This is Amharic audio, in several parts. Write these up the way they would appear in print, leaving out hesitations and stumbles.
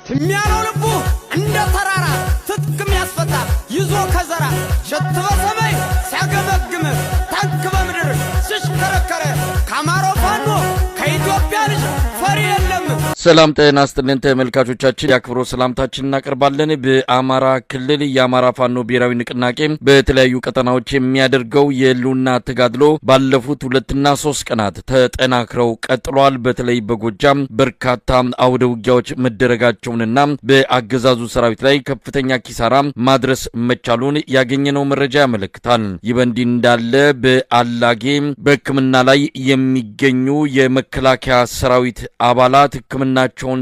የሚያለው ልቡ እንደ ተራራ ትጥቅም ያስፈታ ይዞ ከዘራ ጀት በሰማይ ሲያገመግም ታንክ በምድር ሲሽከረከረ ከአማራው ፋኖ ከኢትዮጵያ ልጅ ፈሪ የለም። ሰላም ጤና ይስጥልን ተመልካቾቻችን፣ የአክብሮት ሰላምታችን እናቀርባለን። በአማራ ክልል የአማራ ፋኖ ብሔራዊ ንቅናቄ በተለያዩ ቀጠናዎች የሚያደርገው የህልውና ተጋድሎ ባለፉት 2ና 3 ቀናት ተጠናክረው ቀጥሏል። በተለይ በጎጃም በርካታ አውደ ውጊያዎች መደረጋቸውንና በአገዛዙ ሰራዊት ላይ ከፍተኛ ኪሳራ ማድረስ መቻሉን ያገኘነው መረጃ ያመለክታል። ይህ በእንዲህ እንዳለ በአላጌ በሕክምና ላይ የሚገኙ የመከላከያ ሰራዊት አባላት ሕክምናቸውን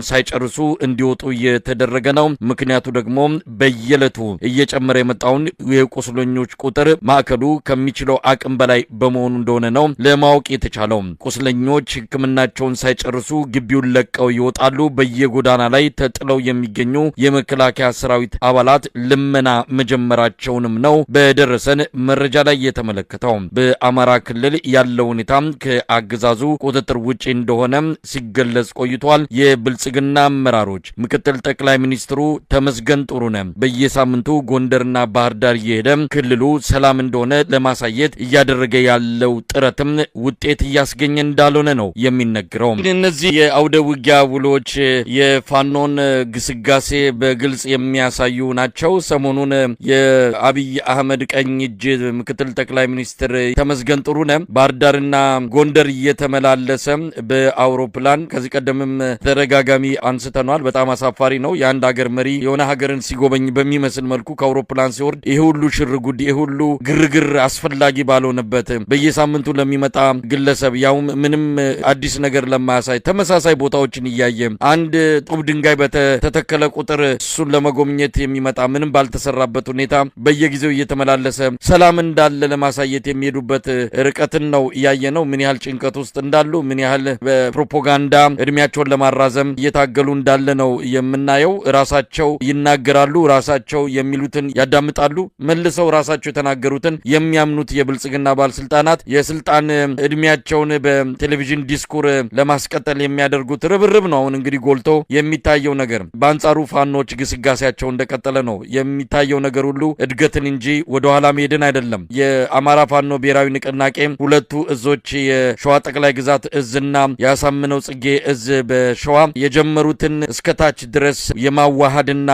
ሳይጨርሱ እንዲወጡ እየተደረገ ነው። ምክንያቱ ደግሞ በየዕለቱ እየጨመረ የመጣውን የቁስለኞች ቁጥር ማዕከሉ ከሚችለው አቅም በላይ በመሆኑ እንደሆነ ነው ለማወቅ የተቻለው። ቁስለኞች ሕክምናቸውን ሳይጨርሱ ግቢውን ለቀው ይወጣሉ። በየጎዳና ላይ ተጥለው የሚገኙ የመከላከያ ሰራዊት አባላት ልመና መጀመራቸውንም ነው በደረሰን መረጃ ላይ የተመለከተው። በአማራ ክልል ያለው ሁኔታ ከአገዛዙ ቁጥጥር ውጪ እንደሆነ ሲገለጽ ቆይቷል። የብልጽግና አመራሮች ምክትል ጠቅላይ ሚኒስትሩ ተመስገን ጥሩነህ በየሳምንቱ ጎንደርና ባህር ዳር እየሄደ ክልሉ ሰላም እንደሆነ ለማሳየት እያደረገ ያለው ጥረትም ውጤት እያስገኘ እንዳልሆነ ነው የሚነገረው። እነዚህ የአውደ ውጊያ ውሎች የፋኖን ግስጋሴ በግልጽ የሚያሳዩ ናቸው። ሰሞኑን የአብይ አህመድ ቀኝ እጅ ምክትል ጠቅላይ ሚኒስትር ተመስገን ጥሩነህ ባህር ዳርና ጎንደር እየተመላለሰ በአውሮፕላን፣ ከዚህ ቀደምም ተደጋጋሚ አንስተኗል። በጣም አሳፋሪ ነው። የአንድ ሀገር መሪ የሆነ ሀገርን ሲጎበኝ በሚመስል መልኩ ከአውሮፕላን ሲወርድ ይህ ሁሉ ሽርጉድ፣ ይህ ሁሉ ግርግር አስፈላጊ ባልሆነበት፣ በየሳምንቱ ለሚመጣ ግለሰብ፣ ያውም ምንም አዲስ ነገር ለማያሳይ፣ ተመሳሳይ ቦታዎችን እያየ፣ አንድ ጡብ ድንጋይ በተተከለ ቁጥር እሱን ለመጎብኘት የሚመጣ፣ ምንም ባልተሰራበት ሁኔታ በየጊዜው እየተመላለሰ ሰላም እንዳለ ለማሳየት የሚሄዱበት ርቀትን ነው እያየ ነው። ምን ያህል ጭንቀት ውስጥ እንዳሉ፣ ምን ያህል በፕሮፓጋንዳ እድሜያቸውን ለማራዘም እየታገሉ እንዳለ ነው የምናየው። ራሳቸው ይናገራሉ፣ ራሳቸው የሚሉትን ያዳምጣሉ። መልሰው ራሳቸው የተናገሩትን የሚያምኑት የብልጽግና ባለስልጣናት የስልጣን እድሜያቸውን በቴሌቪዥን ዲስኩር ለማስቀጠል የሚያደርጉት ርብርብ ነው አሁን እንግዲህ ጎልቶ የሚታየው ነገር። በአንጻሩ ፋኖች ግስጋሴያቸው እንደቀጠለ ነው። የሚታየው ነገር ሁሉ እድገትን እንጂ ወደኋላ መሄድን አይደለም። የአማራ ፋኖ ብሔራዊ ንቅናቄ ሁለቱ እዞች፣ የሸዋ ጠቅላይ ግዛት እዝና የአሳምነው ጽጌ እዝ፣ በሸዋ የጀመሩትን እስከታች ድረስ የማዋሃድና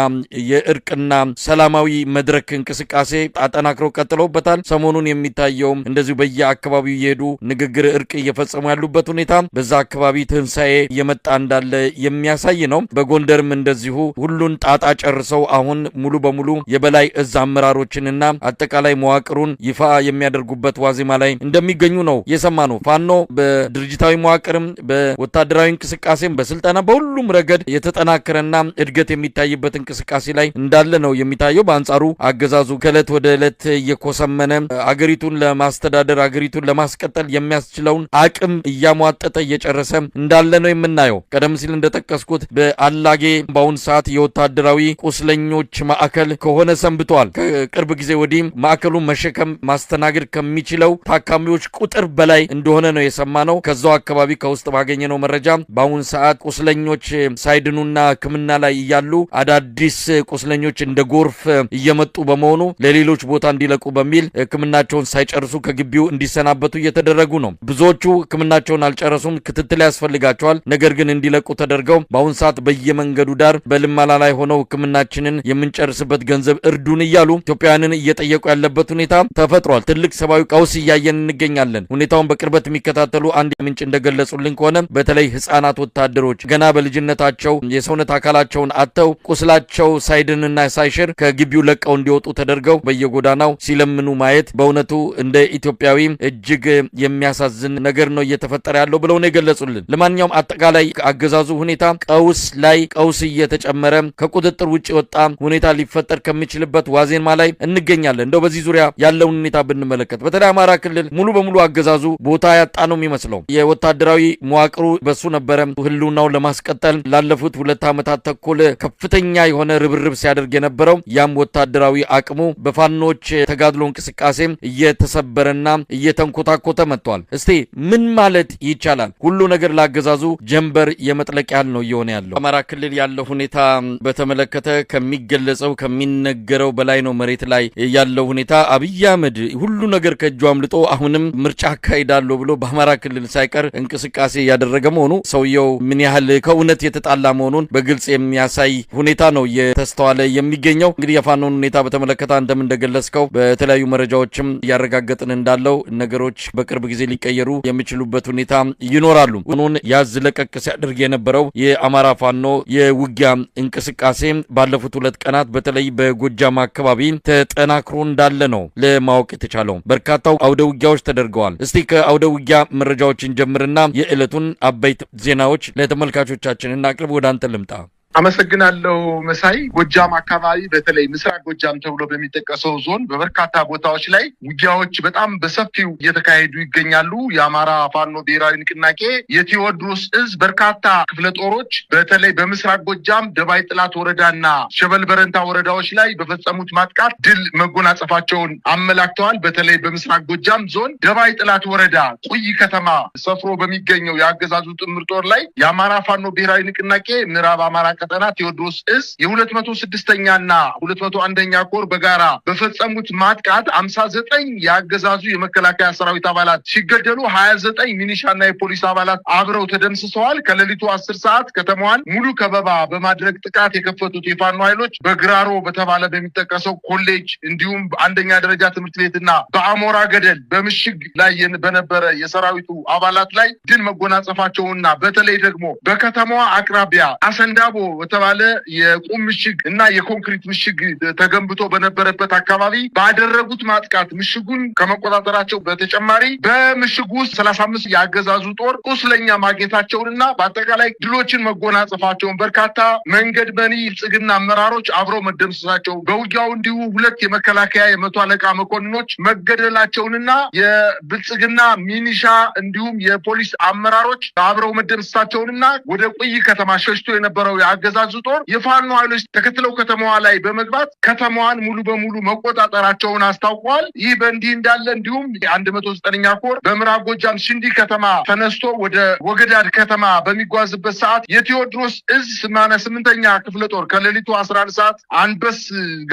የእርቅና ሰላማዊ መድረክ እንቅስቃሴ አጠናክረው ቀጥለውበታል። ሰሞኑን የሚታየውም እንደዚሁ በየአካባቢው እየሄዱ ንግግር፣ እርቅ እየፈጸሙ ያሉበት ሁኔታ በዛ አካባቢ ትንሣኤ እየመጣ እንዳለ የሚያሳይ ነው። በጎንደርም እንደዚሁ ሁሉን ጣጣ ጨርሰው አሁን ሙሉ በሙሉ የበላይ እዝ አመራሮችንና አጠቃላይ መዋቅሩን ይፋ የሚያደርጉበት ዋዜማ ላይ እንደሚገኙ ነው የሰማነው። ፋኖ በድርጅታዊ መዋቅርም በወታደራዊ እንቅስቃሴም በስልጠና በሁሉም ረገድ የተጠናከረና እድገት የሚታይበት እንቅስቃሴ ላይ እንዳለ ነው የሚታየው። በአንጻሩ አገዛዙ ከእለት ወደ ዕለት እየኮሰመነ አገሪቱን ለማስተዳደር፣ አገሪቱን ለማስቀጠል የሚያስችለውን አቅም እያሟጠጠ እየጨረሰ እንዳለ ነው የምናየው። ቀደም ሲል እንደጠቀስኩት በአላጌ በአሁን ሰዓት የወታደራዊ ቁስለኞች ማዕከል ከሆነ ሰንብተዋል። ከቅርብ ጊዜ ወዲህ ማዕከሉን መሸከም ማስተናገድ ከሚችለው ታካሚዎች ቁጥር በላይ እንደሆነ ነው የሰማነው። ከዛው አካባቢ ከውስጥ ባገኘነው መረጃ በአሁን ሰዓት ቁስለኞች ሳይድኑና ሕክምና ላይ እያሉ አዳዲስ ቁስለኞች እንደ ጎርፍ እየመጡ በመሆኑ ለሌሎች ቦታ እንዲለቁ በሚል ሕክምናቸውን ሳይጨርሱ ከግቢው እንዲሰናበቱ እየተደረጉ ነው። ብዙዎቹ ሕክምናቸውን አልጨረሱም፣ ክትትል ያስፈልጋቸዋል። ነገር ግን እንዲለቁ ተደርገው በአሁን ሰዓት በየመንገዱ ዳር በልመና ላይ ሆነው ሕክምናችንን የምንጨርስበት ገንዘብ እርዱን እያሉ ኢትዮጵያውያንን እየጠየቁ ያለበት ሁኔታ ተፈጥሯል። ትልቅ ሰብአዊ ቀውስ እያየን እንገኛለን። ሁኔታውን በቅርበት የሚከታተሉ አንድ ምንጭ እንደገለጹልን ከሆነ በተለይ ህጻናት ወታደሮች ገና በልጅነታቸው የሰውነት አካላቸውን አጥተው ቁስላቸው ሳይድንና ሳይሽር ከግቢው ለቀው እንዲወጡ ተደርገው በየጎዳናው ሲለምኑ ማየት በእውነቱ እንደ ኢትዮጵያዊ እጅግ የሚያሳዝን ነገር ነው እየተፈጠረ ያለው ብለው ነው የገለጹልን። ለማንኛውም አጠቃላይ አገዛዙ ሁኔታ ቀውስ ላይ ቀውስ እየተጨመረ ከቁጥጥር ውጭ የወጣ ሁኔታ ሊፈጠር ከሚችልበት ዋዜማ ላይ እንገኛለን። እንደው በዚህ ዙሪያ ያለውን ሁኔታ ብንመለከት በተለይ አማራ ክልል ሙሉ በሙሉ አገዛዙ ቦታ ያጣ ነው የሚመስለው። የወታደራዊ መዋቅሩ በሱ ነበረ ህልውናውን ለማስቀጠል ላለፉት 2 ዓመታት ተኩል ከፍተኛ የሆነ ርብርብ ሲያደርግ የነበረው ያም ወታደራዊ አቅሙ በፋኖች ተጋድሎ እንቅስቃሴ እየተሰበረና እየተንኮታኮተ መጥቷል። እስቲ ምን ማለት ይቻላል? ሁሉ ነገር ላገዛዙ ጀንበር የመጥለቅ ያህል ነው እየሆነ ያለው። አማራ ክልል ያለው ሁኔታ በተመለከተ ከሚገለጸው ከሚነገረው በላይ ነው መሬት ላይ ያለው ሁኔታ። አብይ አህመድ ሁሉ ነገር ከእጁ አምልጦ አሁንም ምርጫ አካሂዳለሁ ብሎ በአማራ ክልል ሳይቀር እንቅስቃሴ እያደረገ መሆኑ ሰውየው ምን ያህል ከእውነት የተጣላ መሆኑን በግልጽ የሚያሳይ ሁኔታ ነው እየተስተዋለ የሚገኘው። እንግዲህ የፋኖን ሁኔታ በተመለከተ አንተም እንደገለጽከው በተለያዩ መረጃዎችም እያረጋገጥን እንዳለው ነገሮች በቅርብ ጊዜ ሊቀየሩ የሚችሉበት ሁኔታ ይኖራሉ። ሆኖን ያዝ ለቀቅ ሲያደርግ የነበረው የአማራ ፋኖ የውጊያ እንቅስቃሴ ባለፉት 2 ቀናት በተለይ በጎጃም አካባቢ ተጠናክሮ እንዳለ ነው ለማወቅ የተቻለው። በርካታው አውደ ውጊያዎች ተደርገዋል። እስቲ ከአውደ ውጊያ መረጃዎችን ጀምርና የዕለቱን አበይት ዜናዎች ለተመልካቾቻችን እናቅርብ። ወደ አንተ ልምጣ። አመሰግናለሁ መሳይ። ጎጃም አካባቢ በተለይ ምስራቅ ጎጃም ተብሎ በሚጠቀሰው ዞን በበርካታ ቦታዎች ላይ ውጊያዎች በጣም በሰፊው እየተካሄዱ ይገኛሉ። የአማራ ፋኖ ብሔራዊ ንቅናቄ የቴዎድሮስ እዝ በርካታ ክፍለ ጦሮች በተለይ በምስራቅ ጎጃም ደባይ ጥላት ወረዳና ሸበል በረንታ ወረዳዎች ላይ በፈጸሙት ማጥቃት ድል መጎናጸፋቸውን አመላክተዋል። በተለይ በምስራቅ ጎጃም ዞን ደባይ ጥላት ወረዳ ቁይ ከተማ ሰፍሮ በሚገኘው የአገዛዙ ጥምር ጦር ላይ የአማራ ፋኖ ብሔራዊ ንቅናቄ ምዕራብ አማራ ቀጠና ቴዎድሮስ እዝ የ206ኛና 201ኛ ኮር በጋራ በፈጸሙት ማጥቃት 59 የአገዛዙ የመከላከያ ሰራዊት አባላት ሲገደሉ 29 ሚሊሻና የፖሊስ አባላት አብረው ተደምስሰዋል። ከሌሊቱ 10 ሰዓት ከተማዋን ሙሉ ከበባ በማድረግ ጥቃት የከፈቱት የፋኖ ኃይሎች በግራሮ በተባለ በሚጠቀሰው ኮሌጅ እንዲሁም አንደኛ ደረጃ ትምህርት ቤትና በአሞራ ገደል በምሽግ ላይ በነበረ የሰራዊቱ አባላት ላይ ድል መጎናጸፋቸውና በተለይ ደግሞ በከተማዋ አቅራቢያ አሰንዳቦ በተባለ የቁም ምሽግ እና የኮንክሪት ምሽግ ተገንብቶ በነበረበት አካባቢ ባደረጉት ማጥቃት ምሽጉን ከመቆጣጠራቸው በተጨማሪ በምሽጉ ውስጥ 35 የአገዛዙ ጦር ቁስለኛ ማግኘታቸውንና በአጠቃላይ ድሎችን መጎናጸፋቸውን በርካታ መንገድ መኒ ብልጽግና አመራሮች አብረው መደምሰሳቸው በውጊያው እንዲሁ 2 የመከላከያ የመቶ አለቃ መኮንኖች መገደላቸውንና የብልጽግና ሚኒሻ እንዲሁም የፖሊስ አመራሮች አብረው መደምሰሳቸውንና ወደ ቁይ ከተማ ሸሽቶ የነበረው የአገዛዙ ጦር የፋኖ ኃይሎች ተከትለው ከተማዋ ላይ በመግባት ከተማዋን ሙሉ በሙሉ መቆጣጠራቸውን አስታውቀዋል። ይህ በእንዲህ እንዳለ እንዲሁም 109ኛ ኮር በምዕራብ ጎጃም ሽንዲ ከተማ ተነስቶ ወደ ወገዳድ ከተማ በሚጓዝበት ሰዓት የቴዎድሮስ እዝ 88ኛ ክፍለ ጦር ከሌሊቱ 11 ሰዓት አንበስ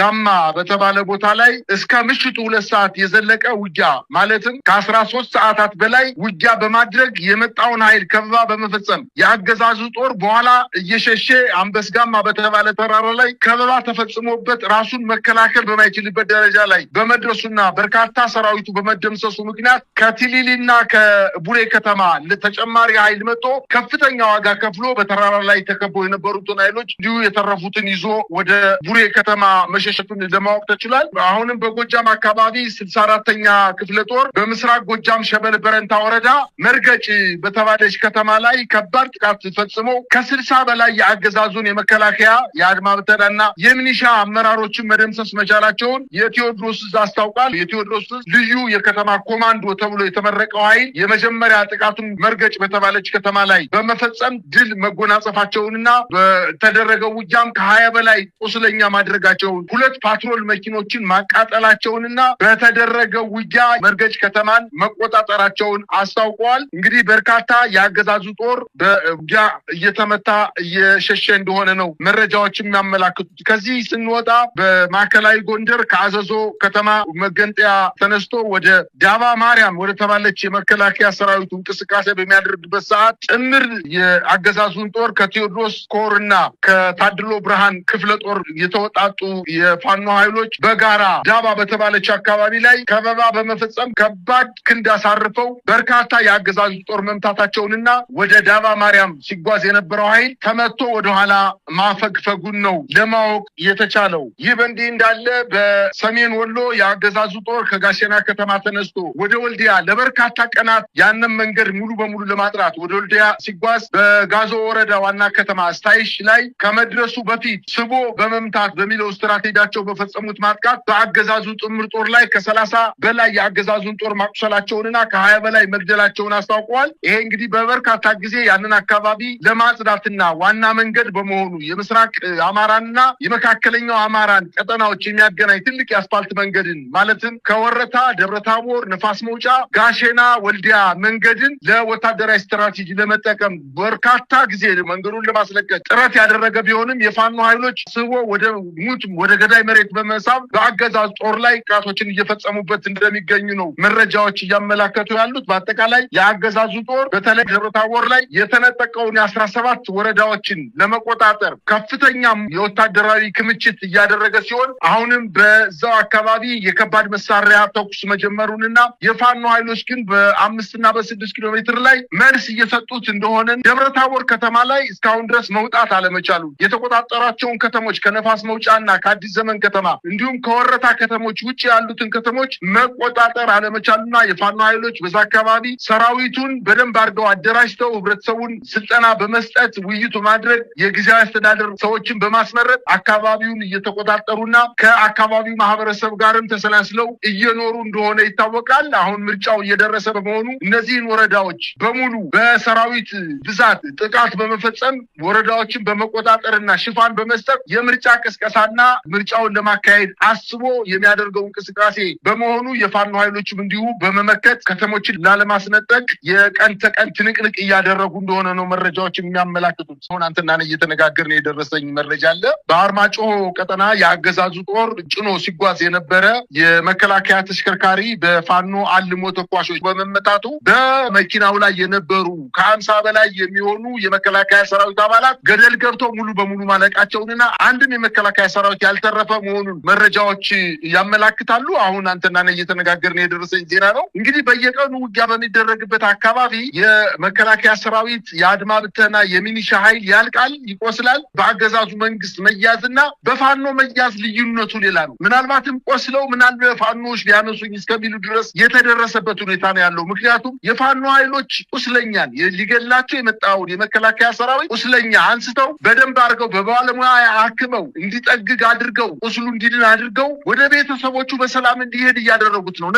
ጋማ በተባለ ቦታ ላይ እስከ ምሽቱ 2 ሰዓት የዘለቀ ውጊያ ማለትም ከ13 ሰዓታት በላይ ውጊያ በማድረግ የመጣውን ኃይል ከበባ በመፈጸም የአገዛዙ ጦር በኋላ እየሸሸ አንበስ ጋማ በተባለ ተራራ ላይ ከበባ ተፈጽሞበት ራሱን መከላከል በማይችልበት ደረጃ ላይ በመድረሱና በርካታ ሰራዊቱ በመደምሰሱ ምክንያት ከቲሊሊና ከቡሬ ከተማ ለተጨማሪ ኃይል መጥቶ ከፍተኛ ዋጋ ከፍሎ በተራራ ላይ ተከበው የነበሩትን ኃይሎች እንዲሁ የተረፉትን ይዞ ወደ ቡሬ ከተማ መሸሸቱን ለማወቅ ተችሏል። አሁንም በጎጃም አካባቢ 64ኛ ክፍለ ጦር በምስራቅ ጎጃም ሸበል በረንታ ወረዳ መርገጭ በተባለች ከተማ ላይ ከባድ ጥቃት ፈጽሞ ከ60 በላይ የአገዛዙን የመከላከያ የአድማ ብተናና የሚኒሻ አመራሮችን መደምሰስ መቻላቸውን የቴዎድሮስ እዝ አስታውቋል። የቴዎድሮስ እዝ ልዩ የከተማ ኮማንዶ ተብሎ የተመረቀው ኃይል የመጀመሪያ ጥቃቱን መርገጭ በተባለች ከተማ ላይ በመፈጸም ድል መጎናጸፋቸውንና በተደረገው ውጊያም ከ20 በላይ ቁስለኛ ማድረጋቸውን 2 ፓትሮል መኪኖችን ማቃጠላቸውንና በተደረገው ውጊያ መርገጭ ከተማን መቆጣጠራቸውን አስታውቀዋል። እንግዲህ በርካታ የአገዛዙ ጦር በውጊያ እየተመታ እየሸሸ እንደሆነ ነው መረጃዎች የሚያመላክቱት። ከዚህ ስንወጣ በማዕከላዊ ጎንደር ከአዘዞ ከተማ መገንጠያ ተነስቶ ወደ ዳባ ማርያም ወደ ተባለች የመከላከያ ሰራዊቱ እንቅስቃሴ በሚያደርግበት ሰዓት ጥምር የአገዛዙን ጦር ከቴዎድሮስ ኮርና ከታድሎ ብርሃን ክፍለ ጦር የተወጣጡ የፋኖ ኃይሎች በጋራ ዳባ በተባለች አካባቢ ላይ ከበባ በመፈጸም ከባድ ክንድ አሳርፈው በርካታ የአገዛዙ ጦር መምታታቸውንና ወደ ዳባ ማርያም ሲጓዝ የነበረው ኃይል ተመቶ ወደ ወደኋላ ማፈግፈጉን ነው ለማወቅ የተቻለው። ይህ በእንዲህ እንዳለ በሰሜን ወሎ የአገዛዙ ጦር ከጋሸና ከተማ ተነስቶ ወደ ወልዲያ ለበርካታ ቀናት ያንን መንገድ ሙሉ በሙሉ ለማጥራት ወደ ወልዲያ ሲጓዝ በጋዞ ወረዳ ዋና ከተማ ስታይሽ ላይ ከመድረሱ በፊት ስቦ በመምታት በሚለው ስትራቴጂያቸው በፈጸሙት ማጥቃት በአገዛዙ ጥምር ጦር ላይ ከ30 በላይ የአገዛዙን ጦር ማቁሰላቸውንና ከ20 በላይ መግደላቸውን አስታውቀዋል። ይሄ እንግዲህ በበርካታ ጊዜ ያንን አካባቢ ለማጽዳትና ዋና መንገድ በመሆኑ የምስራቅ አማራንና የመካከለኛው አማራን ቀጠናዎች የሚያገናኝ ትልቅ የአስፋልት መንገድን ማለትም ከወረታ፣ ደብረታቦር፣ ነፋስ መውጫ፣ ጋሼና ወልዲያ መንገድን ለወታደራዊ ስትራቴጂ ለመጠቀም በርካታ ጊዜ መንገዱን ለማስለቀቅ ጥረት ያደረገ ቢሆንም የፋኖ ኃይሎች ስቦ ወደ ሙት ወደ ገዳይ መሬት በመሳብ በአገዛዝ ጦር ላይ ጥቃቶችን እየፈጸሙበት እንደሚገኙ ነው መረጃዎች እያመላከቱ ያሉት። በአጠቃላይ የአገዛዙ ጦር በተለይ ደብረታቦር ላይ የተነጠቀውን የ17 ወረዳዎችን ለመቆጣጠር ከፍተኛ የወታደራዊ ክምችት እያደረገ ሲሆን አሁንም በዛው አካባቢ የከባድ መሳሪያ ተኩስ መጀመሩንና የፋኖ ኃይሎች ግን በ5 እና በ6 ኪሎ ሜትር ላይ መልስ እየሰጡት እንደሆነ፣ ደብረታቦር ከተማ ላይ እስካሁን ድረስ መውጣት አለመቻሉ፣ የተቆጣጠራቸውን ከተሞች ከነፋስ መውጫና ከአዲስ ዘመን ከተማ እንዲሁም ከወረታ ከተሞች ውጭ ያሉትን ከተሞች መቆጣጠር አለመቻሉና የፋኖ ኃይሎች በዛ አካባቢ ሰራዊቱን በደንብ አድርገው አደራጅተው ህብረተሰቡን ስልጠና በመስጠት ውይይቱ ማድረግ የጊዜያዊ አስተዳደር ሰዎችን በማስመረጥ አካባቢውን እየተቆጣጠሩና ከአካባቢው ማህበረሰብ ጋርም ተሰላስለው እየኖሩ እንደሆነ ይታወቃል። አሁን ምርጫው እየደረሰ በመሆኑ እነዚህን ወረዳዎች በሙሉ በሰራዊት ብዛት ጥቃት በመፈጸም ወረዳዎችን በመቆጣጠርና ሽፋን በመስጠት የምርጫ ቅስቀሳና ምርጫውን ለማካሄድ አስቦ የሚያደርገው እንቅስቃሴ በመሆኑ የፋኖ ኃይሎችም እንዲሁ በመመከት ከተሞችን ላለማስነጠቅ የቀን ተቀን ትንቅንቅ እያደረጉ እንደሆነ ነው መረጃዎች የሚያመላክቱት። አሁን አንተና እኔ እየተነጋገርን የደረሰኝ መረጃ አለ። በአርማጭሆ ቀጠና የአገዛዙ ጦር ጭኖ ሲጓዝ የነበረ የመከላከያ ተሽከርካሪ በፋኖ አልሞ ተኳሾች በመመታቱ በመኪናው ላይ የነበሩ ከ50 በላይ የሚሆኑ የመከላከያ ሰራዊት አባላት ገደል ገብተው ሙሉ በሙሉ ማለቃቸውንና አንድም የመከላከያ ሰራዊት ያልተረፈ መሆኑን መረጃዎች ያመላክታሉ። አሁን አንተና እኔ እየተነጋገርን የደረሰኝ ዜና ነው። እንግዲህ በየቀኑ ውጊያ በሚደረግበት አካባቢ የመከላከያ ሰራዊት፣ የአድማ ብተና፣ የሚኒሻ ኃይል ያልቃል፣ ይቆስላል። በአገዛዙ መንግስት መያዝና በፋኖ መያዝ ልዩነቱ ሌላ ነው። ምናልባትም ቆስለው ምናልባት ፋኖዎች ሊያነሱኝ እስከሚሉ ድረስ የተደረሰበት ሁኔታ ነው ያለው። ምክንያቱም የፋኖ ኃይሎች ቁስለኛን ሊገላቸው የመጣውን የመከላከያ ሰራዊት ቁስለኛ አንስተው በደንብ አድርገው በባለሙያ አክመው እንዲጠግግ አድርገው ቁስሉ እንዲድን አድርገው ወደ ቤተሰቦቹ በሰላም እንዲሄድ እያደረጉት ነው።